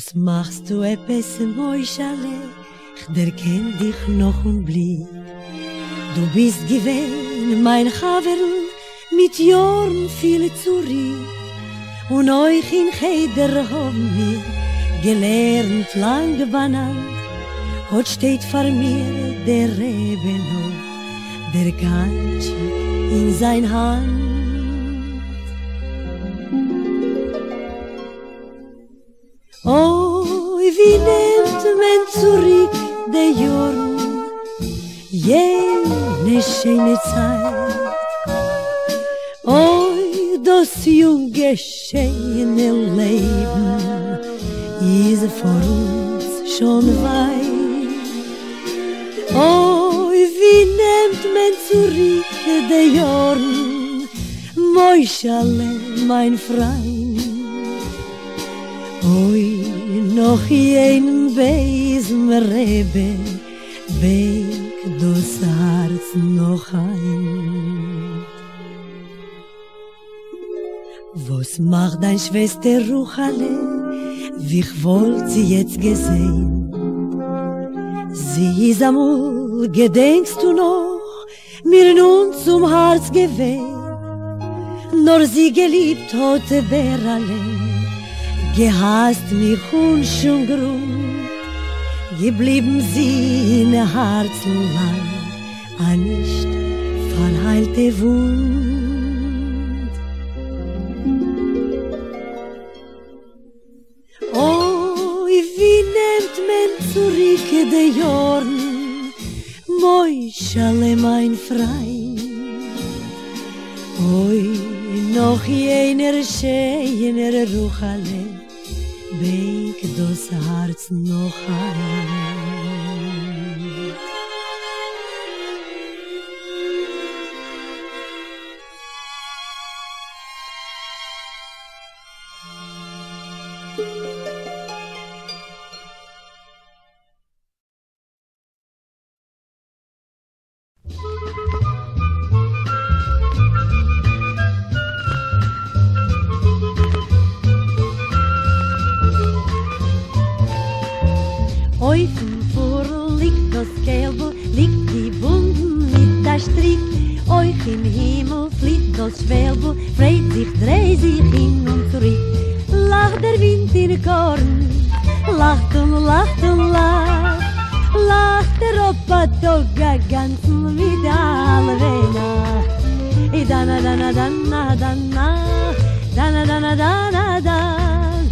וואס מאכסטו עפעס מוישעלע, כ'דערקען דיך נאכן בליק, דו ביסט געווען מיין חבר'ל מיט יארן פיל צוריק, און אויך אין חדר האבן מיר געלערנט לאנג באנאנד, אט שטייט פאר מיר דער רבי נאך דער קאנטשיק אין זיין האנט. אוי ווי נעמט מען צוריק די יארן, יענע שיינע צייט, אוי דאס יונגע שיינע לעבן איז פאר אונז שוין ווייט, אוי ווי נעמט מען צוריק די יארן, מוישעלע מיין פריינט. אוי, נאך יענעם בייזן רבי בענקט דאס הארץ נאך היינט. וואס מאכט דיין שוועסטער רוחעלע, ווי כ'וואלט זי יעצט געזען. זי איז אמאל, געדענקסטו נאך, מיר נאנט צום הארץ געווען, נאר זי געליבט האט בערעלען, געהאסט מיך אן שום גרונט, געבליבן זי אין הארצן לאנג א נישט פארהיילטע וואונד. אוי ווי נעמט מען צוריק די יארן, מוישעלע מיין פריינט. אוי נאך יענער שיינער רוחעלע בענקט דאס הארץ נאך היינט. אויפן פורל ליגט דאס קעלבל, ליגט געבונדן מיט א שטריק, הויך אין הימל פליט דאס שוועלבל, פרייט זיך, דריי זיך הין און צוריק. לאכט דער ווינט אין קארן, לאכט און לאכט און לאכט, לאכט ער אפ א טאג א גאנצן מיט א האלבע נאכט. דאנא דאנא דאנא דאנא, דאנא דאנא דאנא דאן,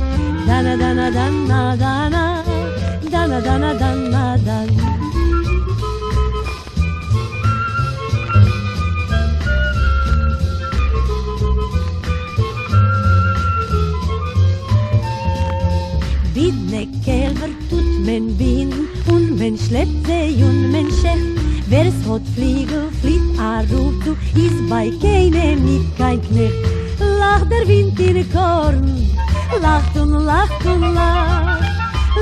דאנא דאנא דאנא דאנא, דאנא דאנא דאנא דאן. בידנע קעלבער טוט מען בינדן און מען שלעפט זיי און מען שעכט, ווער ס'האט פליגל פליט ארויפצו איז ביי קיינעם ניט קיין קנעכט. לאכט דער ווינט אין קארן, לאכט און לאכט און לאכט,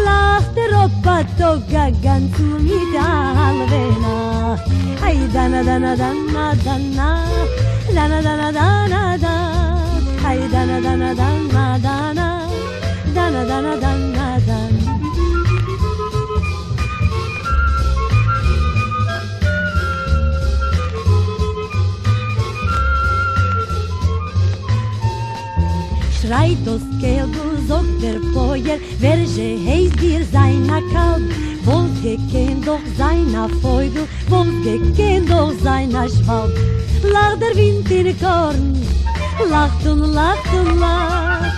לאכט ער אפ א טאג א גאנצן מיט א האלבע נאכט. איי דאנא דאנא דאנא דאנא, דאנא דאנא דאנא דאן, איי דאנא דאנא דאנא דאנא, דאנא דאנא דאנא דאן. שרייט דאס קעלבל, זאגט דער פויער, ווער זשע הייסט דיר זיין א קאלב? וואלסט געקענט דאך זיין א פויגל, וואלסט געקענט דאך זיין א שוואלב. לאכט דער ווינט אין קארן, לאכט און לאכט און לאכט,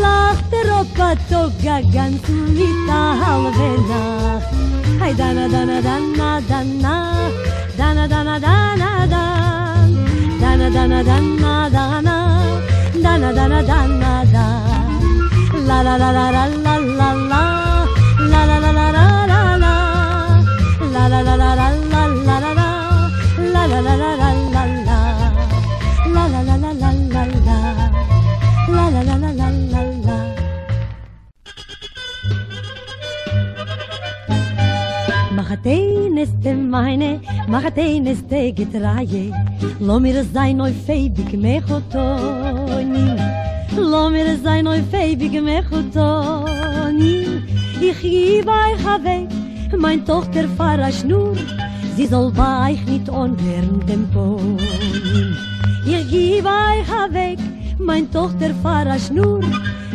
לאכט ער אפ א טאג א גאנצן מיט א האלבע נאכט. היי דאנא דאנא דאנא דאנא, דאנא דאנא דאנא דאן, דאנא דאנא דאנא דאנא, דאנא דאנא דאנא דאן, לא לא לא לא לא לא לא לא, לא לא לא לא לא לא לא, לא לא לא לא לא לא לא לא, לא לא לא לא לא לא לא, לא לא לא לא לא לא לא, לא לא לא לא לא לא. מחותנת'טע מיינע, מחותנת'טע געטרייע, לאמיר זיין אויף אייביג מחותנים. לאָמיר זײַן אױף אײביק מחותּנים. איך גיב אײַך אַװעק מײַן טאָכטער פֿאַר אַ שנור, זי זאָל בײַ אײַך ניט אָנװערן דעם פּנים. איך גיב אײַך אַװעק מײַן טאָכטער פֿאַר אַ שנור,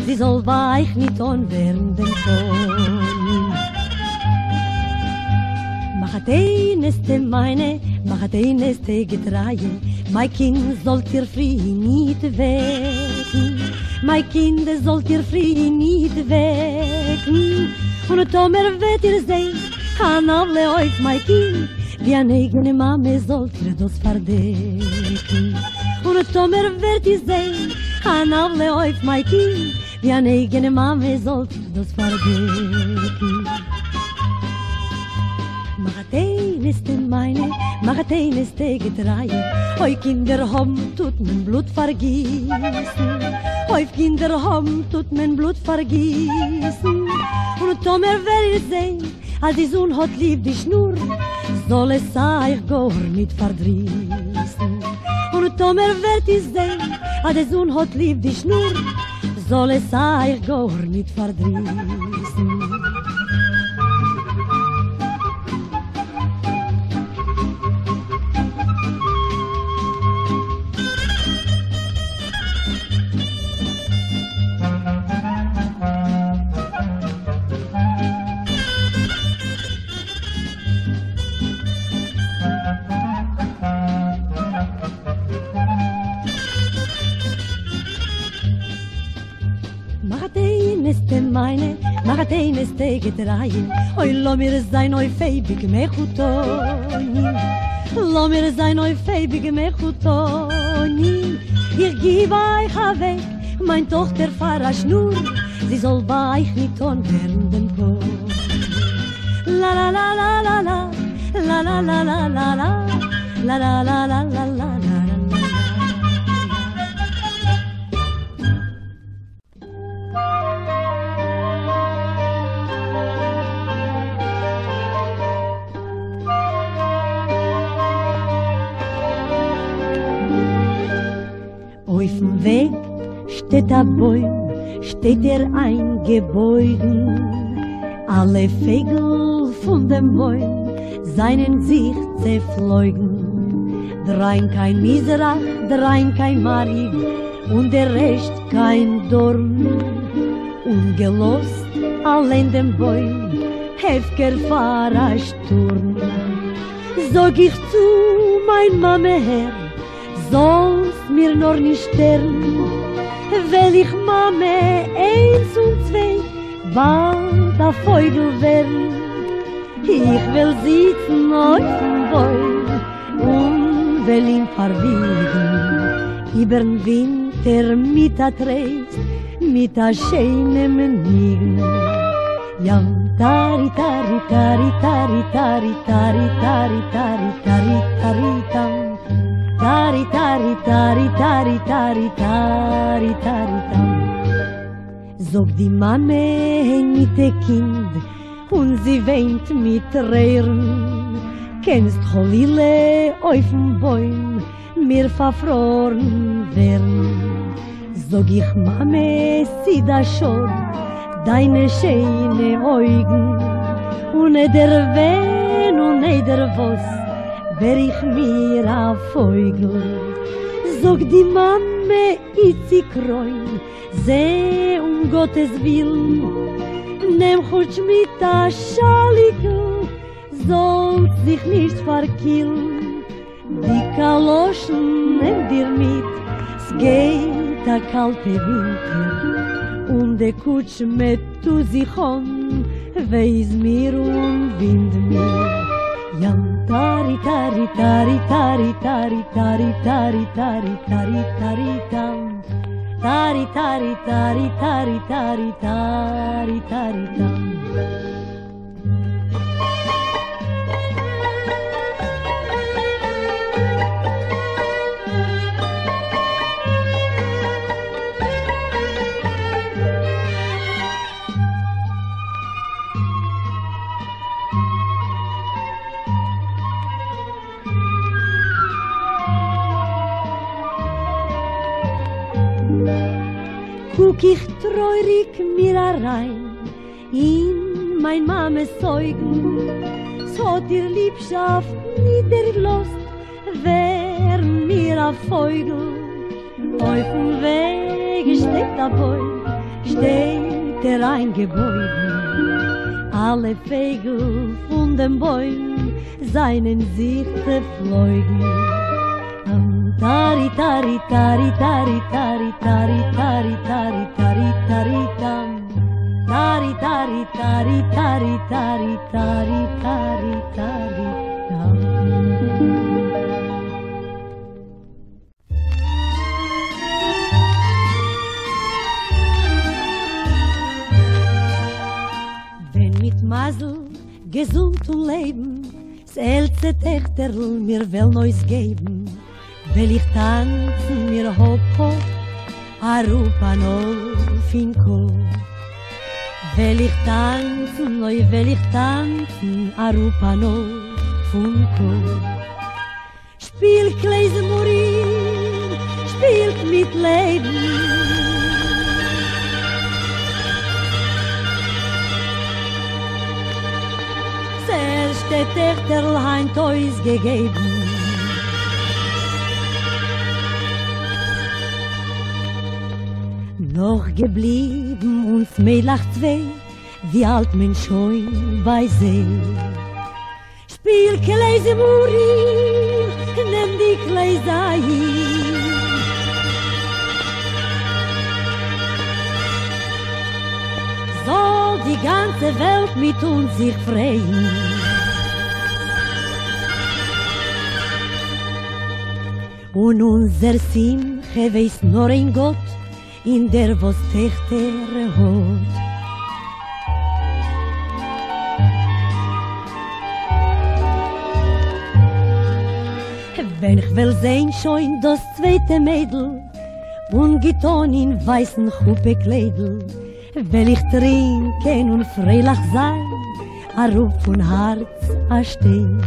זי זאָל בײַ אײַך ניט אָנװערן דעם פּנים. מחותּנתטע מײַנע, מחותּנתטע געטרײַע, מײַן קינד זאָלט איר פֿרי ניט װעקן, מײַן קינד זאָלט איר פֿרי ניט װעקן. און טאָמער װעט איר זען אַן עװלה אױף מײַן קינד, װי אַן אײגענע מאַמע זאָלט איר דאָס פֿאַרדעקן. און טאָמער װעט איר זען אַן עװלה אױף מײַן קינד, װי אַן אײגענע מאַמע זאָלט איר דאָס פֿאַרדעקן. מחותּנתטע מײַנע, מחותּנתטע געטרײַע, אױ קינדער האָבן טוט מען בלוט פֿאַרגיסן, אױף קינדער האָבן טוט מען בלוט פֿאַרגיסן. און טאָמער װעט איר זען, אַז די זון האָט ליב די שנור, זאָל עס אײַך גאָר ניט פֿאַרדריסן. און טאָמער װעט איר זען, אַז די זון האָט ליב די שנור, זאָל עס אײַך גאָר ניט פֿאַרדריסן. מחותּנתטע מײַנע, מחותּנתטע געטרײַע, אױ, לאָמיר זײַן אױף אײביק מחותּנים, לאָמיר זײַן אױף אײביק מחותּנים. איך גיב אײַך אַװעק מײַן טאָכטער פֿאַר אַ שנור, זי זאָל בײַ אײַך ניט אָנװערן דעם פּנים. לאַ-לאַ-לאַ-לאַ-לאַ-לאַ, לאַ-לאַ-לאַ-לאַ-לאַ-לאַ, לאַ-לאַ-לאַ-לאַ-לאַ-לאַ. אױפֿן װעג שטײט אַ בױם, שטײט ער אײַנגעבױגן. אַלע פֿײגל פֿון דעם בױם זײַנען זיך צעפֿלױגן. דרײַ קײן מזרח, דרײַ קײן מעריבֿ און דער רעשט קײן דרום. און געלאָזט אַלײן דעם בױם הפֿקר פֿאַר אַ שטורם. זאָג איך צו מײַן מאַמע, הער, זאָלסט מיר נאָר נישט שטערן, װעל איך, מאַמע, אײנס און צװײ, באַלד אַ פֿױגל װערן. איך װעל זיצן אױפֿן בױם און װעל אים פֿאַרװיגן איבערן װינטער מיט אַ טרײסט, מיט אַ שײנעם ניגון. ים טאַרי טאַרי טאַרי טאַרי טאַרי טאַרי טאַרי טאַרי טאַרי טאַרי טאַם טאַרי טאַרי טאַרי טאַרי טאַרי טאַרי טאַרי טאַם. זאָגט די מאַמע ניטע קינד און זי װײנט מיט טרערן, קענסט חלילה אױפֿן בױם מיר פֿאַרפֿראָרן װערן. זאָג איך, מאַמע, ס'איז אַ שאָד דײַנע שײנע אױגן, און אײדער װען און אײדער װאָס װער איך מיר אַ פֿױגל. זאָגט די מאַמע, איציק קרױן, זע אום גאָטעס װילן, נעם כאָטש מיט אַ שאַליקל, זאָלסט זיך נישט פֿאַרקילן. די קאַלאָשן נעם דיר מיט, ס'גײט אַ קאַלטע װינטער, און די קוטשמע טו זיך אָן, װײ איז מיר און װינד מיר. ים טאַרי טאַרי טאַרי טאַרי טאַרי טאַרי טאַרי טאַרי טאַרי טאַרי טאַם טאַרי טאַרי טאַרי טאַרי טאַרי טאַרי טאַרי טאַם. קוק איך טרויעריג מיר אריין אין מיין מאמע'ס אויגן, ס'האט איר ליבשאפט ניט דערלאזט ווערן מיר א פויגל. אויפן וועג שטייט א בוים, שטייט ער איינגעבויגן, אלע פייגל פון דעם בוים זיינען זיך צעפלויגן. טארי טארי טארי טארי טארי טארי טארי טארי טארי טארי טאם טארי טארי טארי טארי טארי טארי טארי טארי טאם. ווען מיט מזל, געזונט און לעבן, ס'עלטסטע טעכטערל מיר וועלן אויסגעבן, וועל איך טאנצן מיר האפ האפ, אראפ אן עול פון קאפ. וועל איך טאנצן, אוי וועל איך טאנצן, אראפ אן עול פון קאפ. שפיל כלי־זמרים, שפילט מיט לעבן. ס'ערשטע טעכטערל היינט אויסגעגעבן. נאך געבליבן אונז מיידלעך צוויי, ווי האלט מען שוין ביי זיי? שפיל כלי זמרים, נעם די כלי זית. זאל די גאנצע וועלט מיט אונז זיך פרייען. און אונזער שמחה ווייסט נאר איין גאט, און דער וואס טעכטער האט. ווען כ'וועל זען שוין דאס צווייטע מיידל, אנגעטאן אין ווייסן חופה קליידל, וועל איך טרינקען און פרייליך זיין, אראפ פון הארץ א שטיין.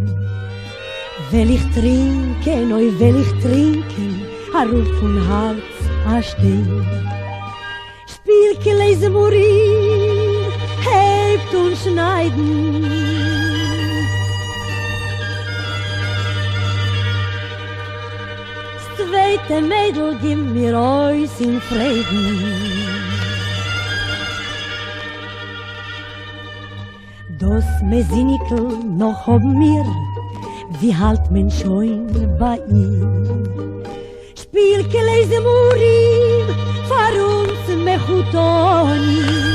וועל איך טרינקען, אוי וועל איך טרינקען, אראפ פון הארץ א שטיין. שפיל כלי זמרים, הייבט אן שניידן. ס'צווייטע מיידל גיב מיר אויס אין פריידן. דאָס מיזיניקל נאָך האָבן מיר, ווי האַלט מען שוין בײַ אים? שפּיל כּלי זמרים פֿאַר אונדז מחותּנים.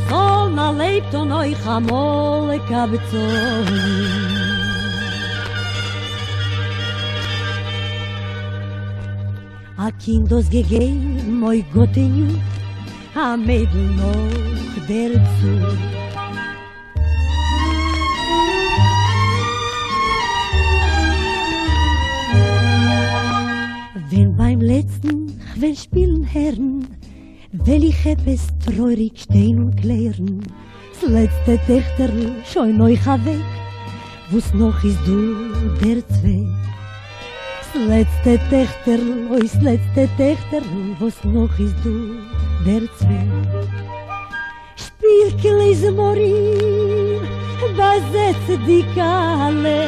זאָלן אַ לעב טאָן אויך אַ מאָל קבצנים. א קינד האסט געגעבן, אוי גאטעניו, א מיידל נאך דערצו. ווען ביים לעצטן כ'וועל שפילן הערן, וועל איך עפעס טרויעריג שטיין און קלערן, ס'לעצטע טעכטערל שוין אויך אוועק, וואס נאך איז דא דער צוועק? ס'לעצטע טעכטערל, אוי ס'לעצטע טעכטערל, וואס נאך איז דא דער צוועק? שפיל כלי זמרים, באזעץ די כלה.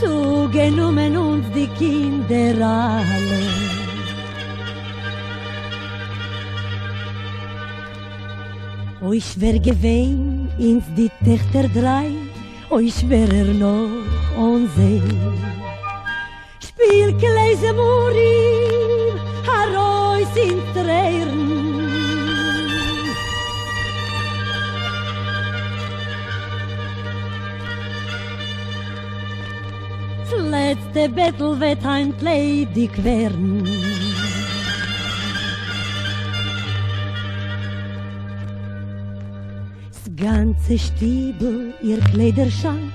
צוגענומען אונז די קינדער אלע. אוי שווער געווען אונז די טעכטער דריי, אוי שווערער נאך אן זיי. שפיל כלי זמרים ארויס אין טרערן. ס'לעצטע בעטל וועט היינט ליידיג ווערן. ס'גאנצע שטיבל איר קליידער שאנק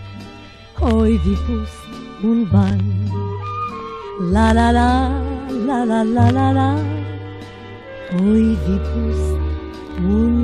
אוי ווי פוסט און באנג. לאַ לאַ לאַ לאַ לאַ לאַ לאַ לאַ אוי ווי פוסט און.